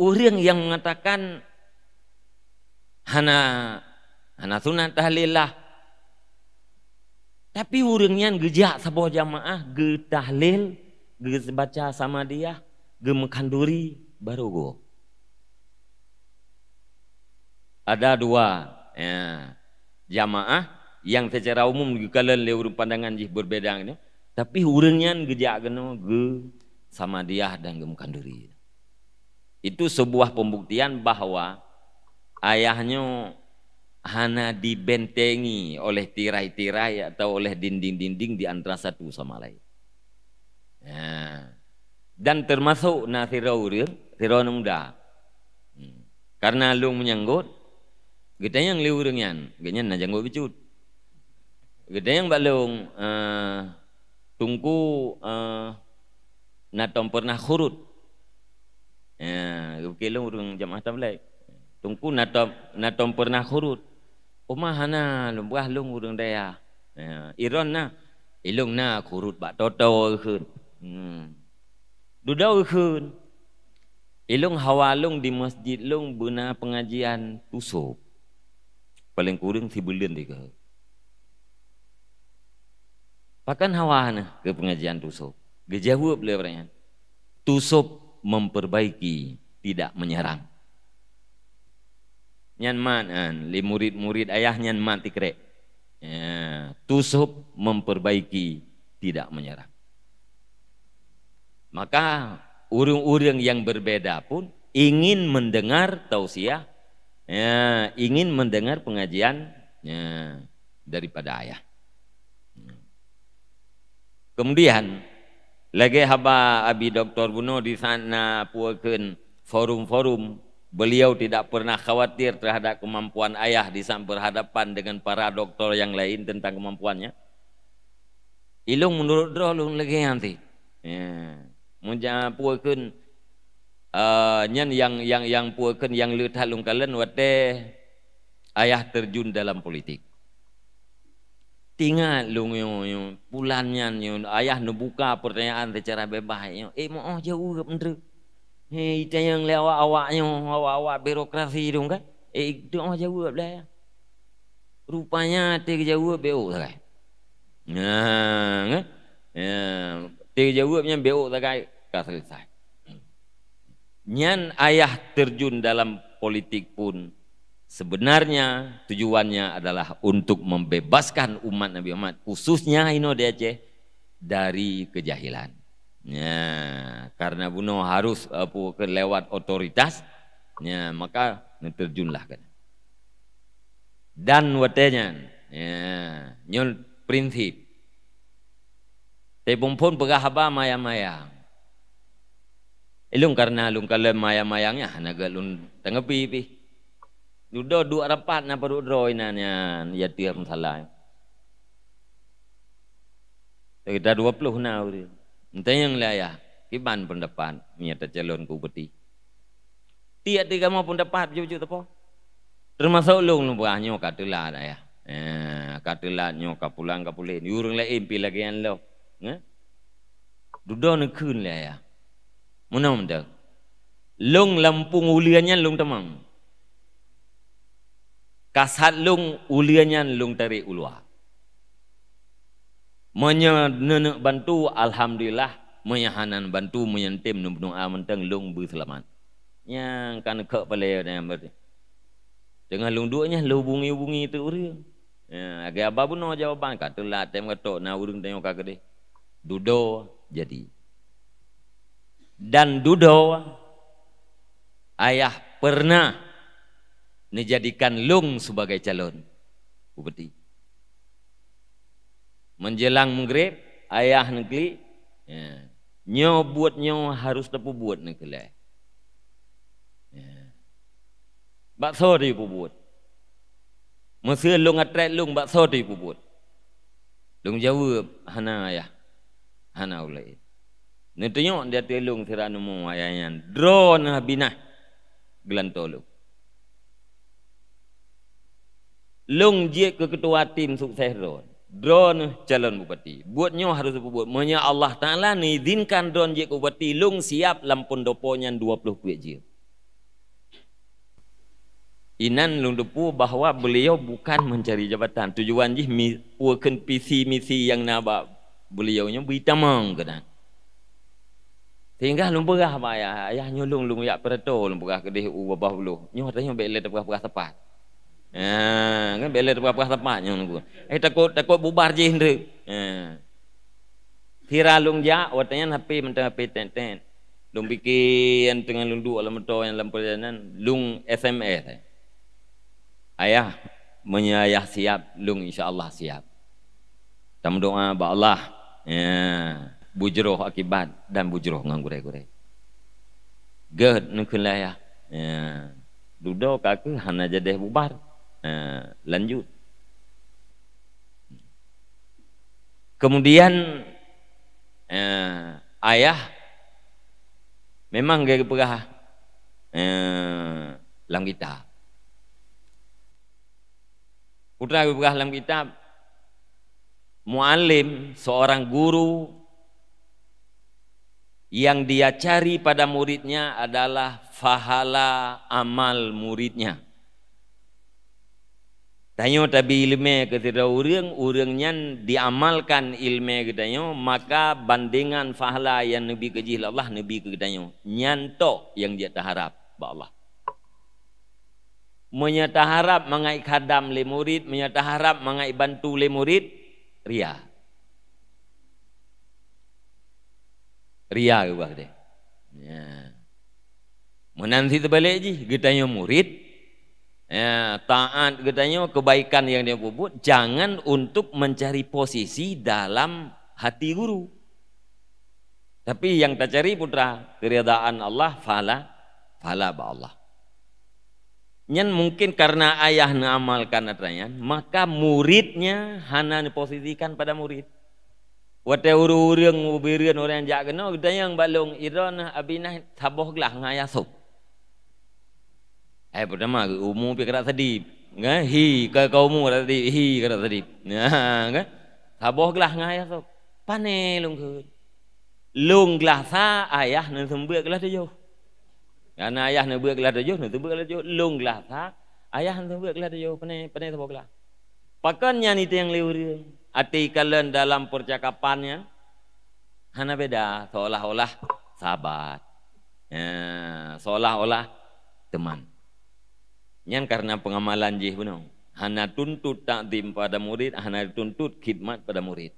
ureuëng yang mengatakan hana, hana sunat tahlil lah, tapi ureuëng nyan geujak saboh jamaah, geutahlil, geubaca samadiyah, geumeukhanduri, baru goe. Ada dua, ya, jamaah yang secara umum geukalon lé ureuëng pandangan jih berbeda nyoe, tapi ureuëng nyan geujak keunoe geusamadiyah dan geumeukhanduri. Itu sebuah pembuktian bahwa ayah nyoe hana dibentengi oleh tirai-tirai atau oleh dinding-dinding di antara satu sama lain. Ya. Dan termasuk na sidroe ureuëng, sidroe aneuk muda. Hmm. Karena lôn menyanggut, geutanyong lé ureuëng nyan, geuhnyan na janggut bacut. Geutanyong bak lôn, eh, Teungku, eh, na tom pernah khurut? Ya, geupike lôn ureuëng jamaah tabligh. Teungku na tom, na tom pernah khurut? Uma hana, lôn peugah lôn ureuëng dayah. Ya, i droen na, ilôn na khurut bak toto kheun. Hmm. Dudoe kheun. Ilôn hawa lôn di masjid lôn beuna pengajian tusôb. Paléng kureueng sibuleuen dikeue. Pakon hawa neuh keu pengajian tusôb? Geujaweueb lé ureuëng nyan, "Tusôb memperbaiki, tidak menyerang." Nyan mat, an, lé murit-murit ayah nyan mat tikrek. Ya, tusôb memperbaiki, tidak menyerang. Maka ureuëng-ureuëng yang berbeda pun ingin mendengar tausiah, ya, ingin mendengar pengajian, ya, daripada ayah. Kemudian, lagée haba Abi Doktor bunoe di saát na pue kheun forum-forum, beliau tidak pernah khawatir terhadap kemampuan ayah di saát berhadapan dengan para doktor yang lain tentang kemampuannya. Ilôn meunurot droe lôn lagée nyan cit. Ya. Meunyoe pue kheun, eh, nyan nyang, nyang, nyang pue kheun nyang le that lôn kalon watée ayah terjun dalam politik. Teuingat lôn nyoe, nyoe, bulan nyan nyoe, ayah neubuka pertanyaan secara bebas nyoe. Eh, meu'oh jaweueb, Ndreuk. Hei, itanyong lé awak-awak nyoe, awak-awak birokrasi dong kan? Eh, meu'oh jaweueb lé ayah. Rupanya teuh geujaweueb bék sagai. Nah, kan? Ya, teuh geujaweueb nyan bék sagai, ka selesai. Nyan ayah terjun dalam politik pun sebenarnya tujuannya adalah untuk membebaskan umat Nabi Muhammad, khususnya inoe di Aceh, dari kejahilan. Ya, karena bunoe harus, eh, pu-, ke lewat otoritas, ya, maka neuterjunlah kan. Dan watée nyan, ya, nyoe prinsip. Teupeu phon peugah haba mayang-mayang. Ilôn karena lôn kalon mayang-mayang nyan hana gét lôn tanggapi pih. Dudoe duek rapat na padub droe inan nyan, ya tiep masalah. Sekitar dua puluh na ureuëng. Entanyong lé ayah, kiban pendapat meunyoe tacalon keu bupati? Tiep-tiep kamoe pendapat bacut-bacut teupeu. Termasuk lôn, lôn peugah nyoe ka teulat ayah. Eh, ka teulat nyoe ka pulang ka pulen. Ureuëng laén pih lagée nyan lom. Nge? Dudoe neukheun lé ayah. Meunoe mantong. Lôn lam pueng uleuen nyan lôn tamong. Kasat lông uleue nyan lông tarek u luwa. Meunyoe neuneuk bantu, alhamdulillah. Meunyoe hana neubantu, meunyoe tem neubunoe mantong, lông beuseulamat. Nyang ka neukhok palée nyan berarti. Teungoh lông duek nyan lông bungi-bungi teuk ureuëng. Ya, lagée haba bunoe jawaban ka teulat tem gatok na ureuëng tanyoe ka keudeh. Dudoe jadi. Dan dudoe ayah pernah neujadikan lông sebagai calon bupati. Menjelang Maghrib, ayah neuklik, ya, nyoe buet nyoe harus tapeubuet neukheuleh. Ya. Bak soe teuh peubuet? Meuseu lông atrét lông, bak soe teuh peubuet? Lông jaweueb, "Hana, ayah. Hana ulée." Neutunyok di ateueh lông sira neumueng ayah nyan, "Droeneuh Abinah geulantoe lông. Lông jeuet keu keutua tim sukses droen. Droeneuh calon bupati. Buet nyoe harôh peubuet. Meunyoe Allah Taala neuizinkan droen jeuet keu bupati, lông siab lam peundopo nyan dua ploh peuet jeuem." Inan lôn teupeu bahwa beliau bukan mencari jabatan. Tujuan jih mi-, peue kheun visi misi nyang na bak beliau nyoe beuitamong keunan. Sehingga lôn peugah bak ayah, "Ayah, nyoe lông, lông jak pidato," lôn peugah keudeh u babah blueh. "Nyoe tanyoe bék lé tapeugah-peugah sapat. Ha, kan bék lé tapeugah-peugah sapat nyoe nunggu. Eh, takot, takot bubar jih ndeuek." Ha. Sira lông jak, watée nyan H P mantong H P tet-tet. Lông pike nyan teungoh lông duek lam moto nyan lam peurjalanan, lông S M S. "Ayah, meunyoe ayah siab, lông insya Allah siab. Tameudoa bak Allah, ya, bujroh akibat dan bujroh ngon gurée-gurée." Gét neukheun lé ayah. Ya. Dudoe ka kheueh hana jadeh bubar. Ya, lanjut. Kemudian, eh, ayah memang geupeugah, eh, lam kitab. Putra geupeugah lam kitab, mualim, seorang guru yang dia cari pada muridnya adalah pahala amal muridnya. Tanyoe tabi ileumé keu sidroe ureuëng, ureuëng nyan diamalkan ileumé geutanyoe, maka bandengan pahala nyang neubi keu jih lé Allah neubi keu geutanyoe. Nyan tok nyang jeuet taharab bak Allah. Meunyoe taharab mangat khadam lé murit, meunyoe taharab mangat bantu lé murit, ria. Ria geuh bah deh. Ya. Meunan cit teubalek jih, geutanyoe murit, ya, taat geutanyoe, kebaikan nyang tanyoe peubuet, jangan untuk mencari posisi dalam hati guru. Tapi nyang tacari putra, keuridaan Allah, pahala, pahala bak Allah. Nyan mungkin karena ayah neuamalkan atra nyan, maka muridnya hana neuposisikan pada murid. Watée ureuëng-ureuëng ubiri ureuëng jak keunoe, geutanyong bak lôn, "Idroeneuh Abinah saboh glah ngon ayah sôb?" Eh, peutama, umu pih keurak sadib. Kan? Hi, ka, ka umu keurak sadib, hi, keurak sadib. Nah, kan? Saboh glah ngon ayah sôb. Pane lôn kheun. Lôn glah sa, ayah neuseumeubeuet glah tujoh. Karena ayah neubeuet glah tujoh, neuseumeubeuet glah tujoh. Lôn glah sa, ayah neuseumeubeuet glah tujoh. Pane, pane saboh glah. Pakon nyan iteueng lé ureuëng? Até ikalon dalam percakapan nyan hana beda, seolah-olah sahabat. Ya, seolah-olah teman. Nyan karena pengamalan jih bunoe. Hana tuntut takzim pada murid, hana tuntut khidmat pada murid.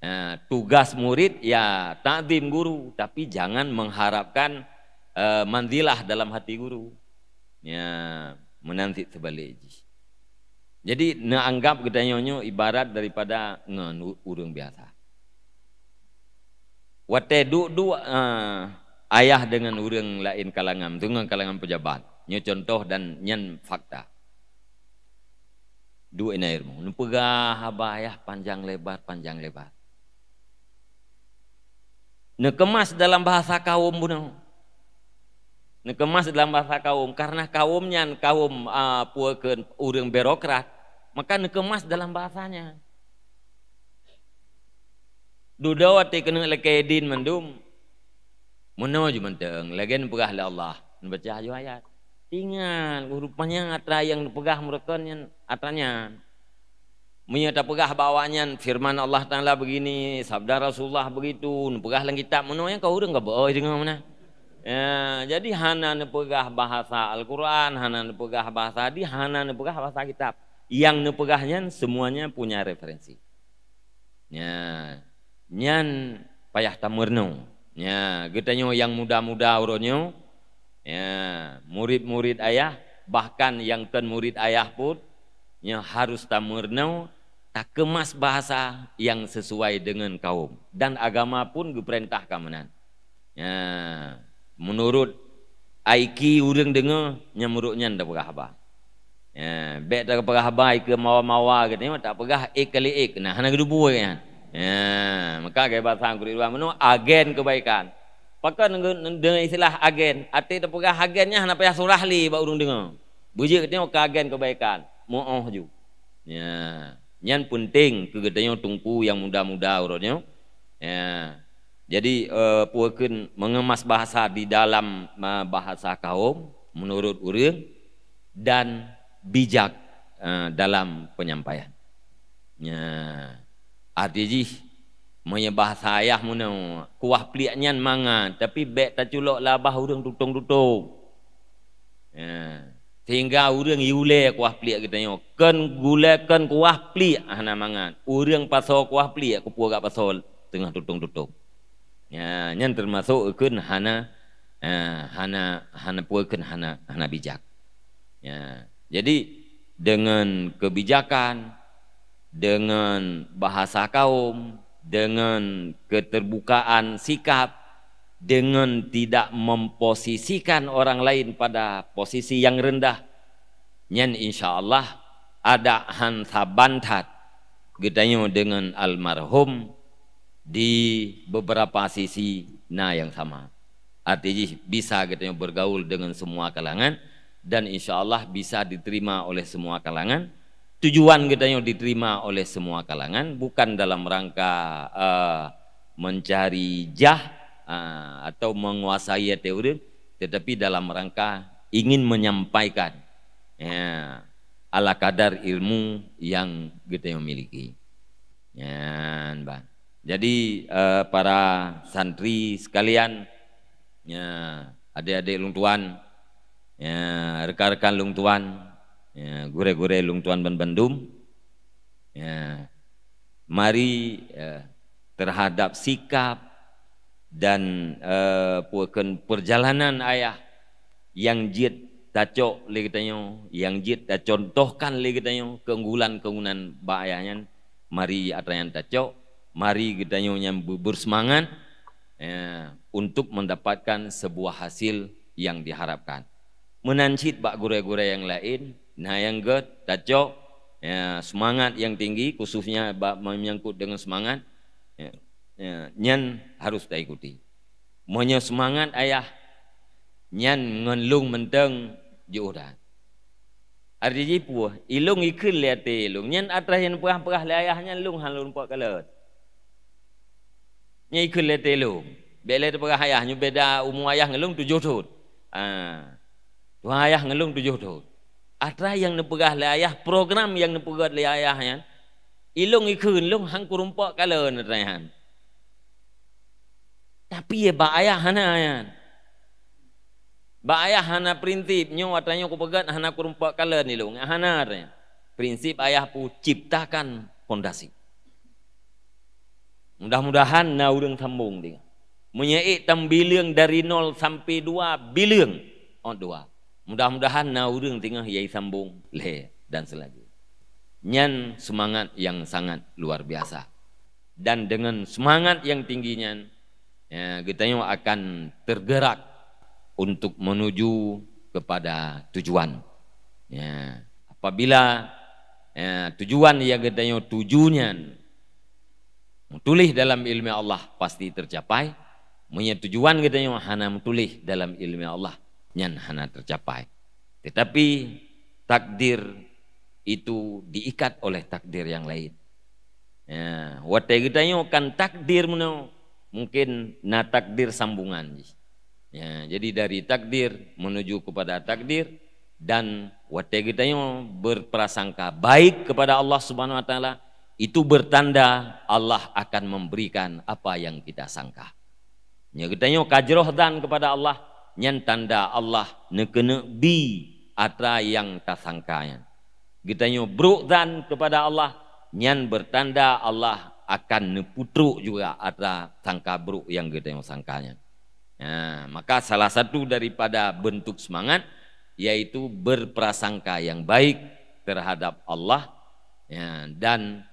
Ha, tugas murid ya takzim guru, tapi jangan mengharapkan, eh, manzilah dalam hati guru. Ya, meunan cit teubalek jih. Jadi, neuanggap geutanyoe nyoe ibarat daripada ngon u-, ureuëng biasa. Watée duek-duek, eh, ayah deungon ureuëng laén kalangan, deungon kalangan pejabat. Nyoe contoh dan nyan fakta. Duek inan ilmu. Neupeugah haba ayah panjang lebar, panjang lebar. Neukemas dalam bahasa kaum bunoe. Neukemas dalam bahasa kaum, karena kaum nyan kaum, ah, peue kheun ureuëng birokrat, maka neukemas dalam bahasa nyan. Dudoe watée keuneuk lakée idin mandum, meunoe ju mantong, lagée neupeugah lé Allah, neubaca aju ayat. Ingat, rupanya atra nyang neupeugah meureukan nyan atra nyan. Meunyoe tapeugah bak awaknyan, firman Allah Taala begini, sabda Rasulullah begitu, neupeugah lam kitab, meunoe nyan ka ureuëng ka beuoi deungoe meunan. Ya, jadi hana neupeugah bahasa Al-Quran, hana neupeugah bahasa hadis, hana neupeugah bahasa kitab. Nyang neupeugah nyan semuanya punya referensi. Ya, nyan payah tameurunoe. Ya, geutanyoe nyang muda-muda uroe nyoe, ya, murid-murid ayah, bahkan nyang kon murid ayah pun, nyoe harus tameurunoe, takeumas bahasa nyang sesuai dengan kaum. Dan agama pun geupeurintah ka meunan. Ya, meunurot I Q ureuëng deungoe, nyan meunurot nyan tapeugah haba. Ya, bék tapeugah haba I Q mawa-mawa geutanyoe, tapeugah ék kali ék. Nah, hana geudubui nyan. Ya, maka gaya bahasa Inggris dua meunoe, agen kebaikan. Pakon nge-, deungon istilah agen? Até tapeugah agen nyan hana payah surah lé bak ureuëng deungoe. Beujeuet geutanyoe ka agen kebaikan. Meu'oh ju. Ya, nyan penting keu geutanyoe teungku nyang muda-muda uroe nyoe. Ya. Jadi, eh, peue kheun mengemas bahasa di dalam, eh, bahasa kaum menurut ureuëng dan bijak, eh, dalam penyampaian. Ya. Arti jih, meunyoe bahasa ayah meunoe, kuah pliek nyan mangat, tapi bék taculok labah ureuëng tutong-tutong. Ya. Sehingga ureuëng yue ulée kuah pliek geutanyoe. Kon gulée, kon kuah pliek hana mangat. Ureuëng pasoe kuah pliek kupeue gak pasoe teungoh tutong-tutong. Ya, nyan teumasok kheun hana, eh, hana, hana peue kheun hana, hana bijak. Ya. Jadi, dengan kebijakan, dengan bahasa kaum, dengan keterbukaan sikap, dengan tidak memposisikan orang lain pada posisi yang rendah, nyan insya Allah adak han saban that geutanyoe dengan almarhum di beberapa sisi na nyang sama. Arti jih bisa geutanyoe bergaul dengan semua kalangan dan insya Allah bisa diterima oleh semua kalangan. Tujuan geutanyoe diterima oleh semua kalangan bukan dalam rangka, eh, mencari jah, eh, atau menguasai até ureuëng, tetapi dalam rangka ingin menyampaikan, ya, ala kadar ilmu yang geutanyoe miliki. Nyan, bah. Jadi, eh, para santri sekalian, ya, adik-adik lôn tuan, ya, rekan-rekan lôn tuan, ya, gurée-gurée lôn tuan ban bandum, ya, mari, ya, terhadap sikap dan, eh, peue kheun perjalanan ayah nyang jeuet tacok lé geutanyoe, nyang jeuet tacontohkan lé geutanyoe keunggulan-keunggulan bak ayah nyan, mari atra nyan tacok, mari geutanyoe nyan be-, berseumangat, ya, untuk mendapatkan sebuah hasil yang diharapkan. Meunan cit bak gurée-gurée nyang laén, na nyang gét tacok, ya, seumangat nyang tinggi, khususnya bak menyangkut dengan seumangat, ya, ya, nyan harus taikuti. Meunyoe seumangat ayah nyan ngon lôn mantong jiôh that. Arti jih peue? Ilôn ikheun lé até lôn. Nyan atra nyang peugah-peugah lé ayah nyan lôn han lôn pok kalon. Nyan ikheun lé até lôn. Bék lé tapeugah ayah nyoe beda umu ayah ngon lôn tujoh thon. Ah. Tuha ayah ngon lôn tujoh thon. Atra nyang neupeugah lé ayah, program nyang neupeugét lé ayah nyan, ilôn ikheun lôn han kurumpok kalon atra nyan. Tapi bak ayah hana nyan. Bak ayah hana prinsip nyoe, atra nyoe kupeugét hana kurumpok kalon ilôn. Hana atra nyan. Prinsip ayah peuciptakan fondasi. Mudah-mudahan na ureuëng sambong tinggai. Meunyoe ék tambileung dari nol sampai dua bileung, ot dua. Mudah-mudahan na ureuëng tinggai yai sambong lhée dan selanjutnya. Nyan seumangat nyang sangat luar biasa. Dan dengan seumangat nyang tinggi nyan, ya, geutanyoe akan tergerak untuk menuju kepada tujuan. Ya, apabila, ya, tujuan nyang geutanyoe tuju nyan meutuléh dalam iéleumé Allah pasti tercapai. Meunyoe tujuan geutanyoe hana meutuléh dalam iéleumé Allah, nyan hana tercapai. Tetapi takdir itu diikat oleh takdir yang lain. Ya, watée geutanyoe kan takdir meunoe, mungkin na takdir sambungan jih. Ya, jadi dari takdir menuju kepada takdir, dan watée geutanyoe berprasangka baik kepada Allah Subhanahu wa Taala, itu bertanda Allah akan memberikan apa yang kita sangka. Nyoe geutanyoe ka jroh zan kepada Allah, nyan tanda Allah neukeuneuk bi atra nyang tasangka nyan. Geutanyoe brok zan kepada Allah, nyan bertanda Allah akan neupeutrok juga atra sangka brok nyang geutanyoe sangka nyan. Nah, maka salah satu daripada bentuk semangat yaitu berprasangka yang baik terhadap Allah, ya, dan,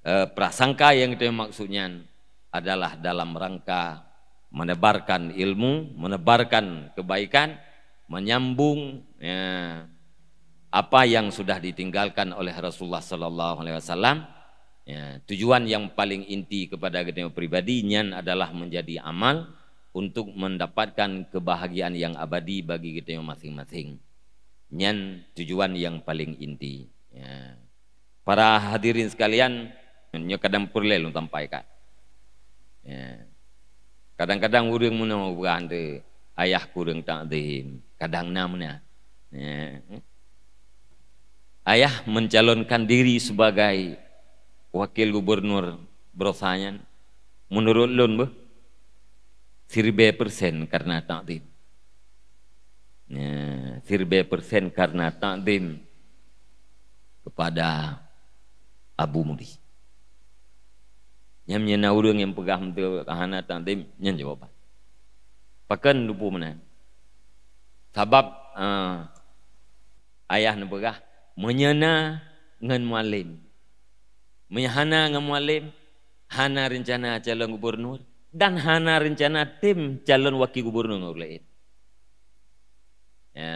eh, prasangka yang geutanyoe maksud nyan adalah dalam rangka menebarkan ilmu, menebarkan kebaikan, menyambung, ya, apa yang sudah ditinggalkan oleh Rasulullah sallallahu alaihi wasallam. Ya, tujuan yang paling inti kepada geutanyoe pribadi nyan adalah menjadi amal untuk mendapatkan kebahagiaan yang abadi bagi geutanyoe masing-masing. Nyan tujuan yang paling inti. Ya. Para hadirin sekalian, nyoe kadang peureulée lôn sampaikan. Ya. Kadang-kadang ureuëng meunoe peugah, "Ayah kureueng takzim." Kadang na meunan. Ya. Ayah mencalonkan diri sebagai wakil gubernur baroesa nyan, menurut lôn beuh, siribée persen karena takzim. Ya, siribée persen karena takzim kepada Abu Mudi. Nyan meunyoe na ureuëng nyang peugah meuteue hana takzim, nyan jawaban. Pakon luput meunan? Sabab, eh, ayah neupeugah, meunyoe na ngon mualem. Meunyoe hana ngon mualem, hana reuncana calon gubernur dan hana reuncana tem calon wakil gubernur ngon ureuëng laén. Ya.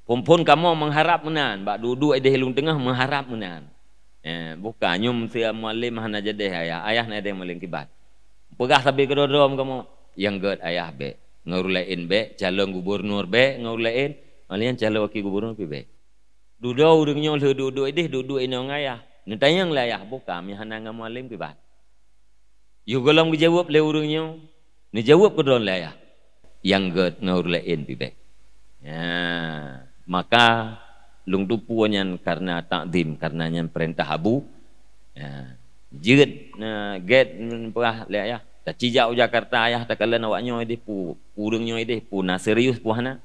Phon-phon kamoe mengharap meunan, bak duek-duek ideh lueng teungoh mengharap meunan. Ya, bukan nyoe meusé mualem hana jadeh ayah, ayah na ideh mualem kiban. Peugah sabe keudroe-droe kamoe, nyang gét ayah bék, ngon ureuëng laén bék, calon gubernur bék, ngon ureuëng laén, malian calon wakil gubernur pih bék. Dudoe ureuëng nyoe lheueh duek-duek ideh, duek-duek inoe ngon ayah. Neutanyong lé ayah, bukan, meunyoe hana ngon mualem kiban. Yoh gohlom geujaweueb lé ureuëng nyoe, neujaweueb keudroe lé ayah. Nyang gét ngon ureuëng laén pih bék. Ya, maka lôn tupue nyan karena takzim, karena nyan peurintah abu. Ya, jeuet, na gét peugah lé ayah. Tacijak u Jakarta ayah takalon awak nyoe ideh peue, ureuëng nyoe ideh peue na serius peue hana.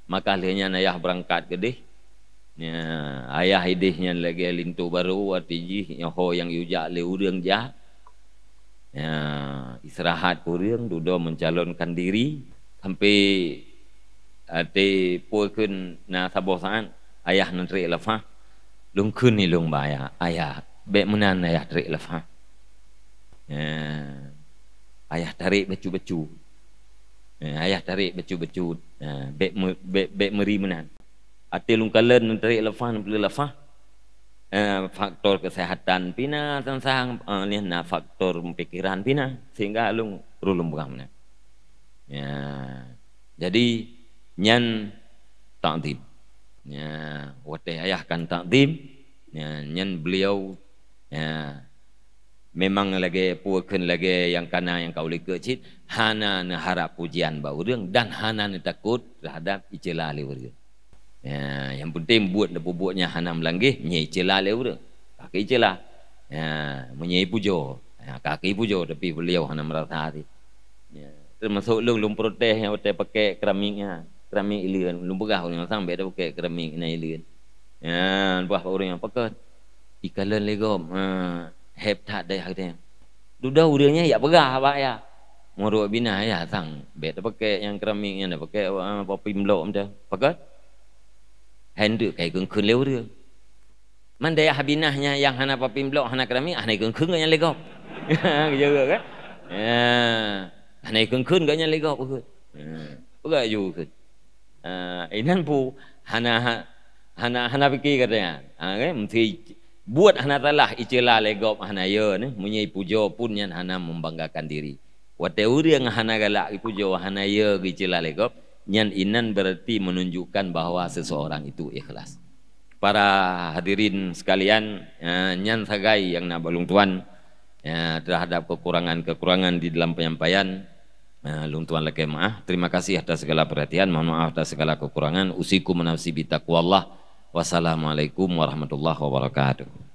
Maka lheueh nyan ayah beurangkat keudeh. Ya, ayah ideh nyan lagée linto barô, arti jih nyoe ho nyang yujak lé ureuëng jak. Ya, istirahat ureuëng, dudoe mencalonkan diri, sampai até peue kheun na saboh saát ayah neutrek leupah. Lôn kheun ilôn bak ayah, "Ayah, bék meunan ayah trek leupah." Ya, ayah tarek bacut-bacut. Ya, ayah tarek bacut-bacut. Ya, bék me-, bék, bék meuri meunan. Até lôn kalon neutrek leupah, neupeuleueh leupah. Eh, faktor kesehatan pih na sang-sang, eh, lheueh na faktor pikiran pih na, sehingga lôn rulung peugah meunan. Ya, jadi nyan takzim. Ya, watée ayah kan takzim, ya, nyan beliau, ya, memang lagée peue kheun lagée nyang kana nyang ka u likot cit, hana neuharap pujian bak ureuëng dan hana neutakot terhadap iceula lé ureuëng. Ya, nyang penting buet neupeubuet nyan hana meulanggeh, meunyoe iceula lé ureuëng, ka keu iceula. Ya, meunyoe ipujoe, ya, ka keu ipujoe, tapi beliau hana meurasa hati. Ya, teumasok lôn, lôn protes nyang watée pakèk keramik nyan, keramik ileuen, lôn peugah ureuëng sang bék tapakèk keramik na ileuen. Ya, peugah bak ureuëng nyan, "Pakon?" "Ikalon lé gob, eh, héb that dayah geutanyoe." Dudoe ureuëng nyan jak peugah bak ayah. Meurok binah ayah sang, bék tapakèk nyang keramik nyan, tapakèk, eh, papim blok macam. Pakon? Hai nteuk kai kheun-kheun lé ureuëng. Man dayah binah nyan nyang hana papim blok, hana keramik, hana kheun-kheun gobnyan lé gob. Geujaweueb kan? Ya. Hana kheun-kheun gobnyan lé gob, ukeue. Ya. Peugah ju ukeue. Ah, inan peue hana, hana, hana pike gata nyan. Ha, kan? Meusti buet hana salah, iceula lé gob hana yo neh. Meunyoe ipujoe pun nyan hana membanggakan diri. Watée ureuëng hana galak ipujoe, hana yo geuiceula lé gob, nyan inan berarti menunjukkan bahwa seseorang itu ikhlas. Para hadirin sekalian, eh, nyan sagai nyang na bak lôn tuan, eh, terhadap kekurangan-kekurangan di dalam penyampaian. Eh, lôn tuan lakée meu'ah. Terima kasih atas segala perhatian. Mohon maaf atas segala kekurangan. Usikum wa nafsi bitaqwallah. Wassalamualaikum warahmatullahi wabarakatuh.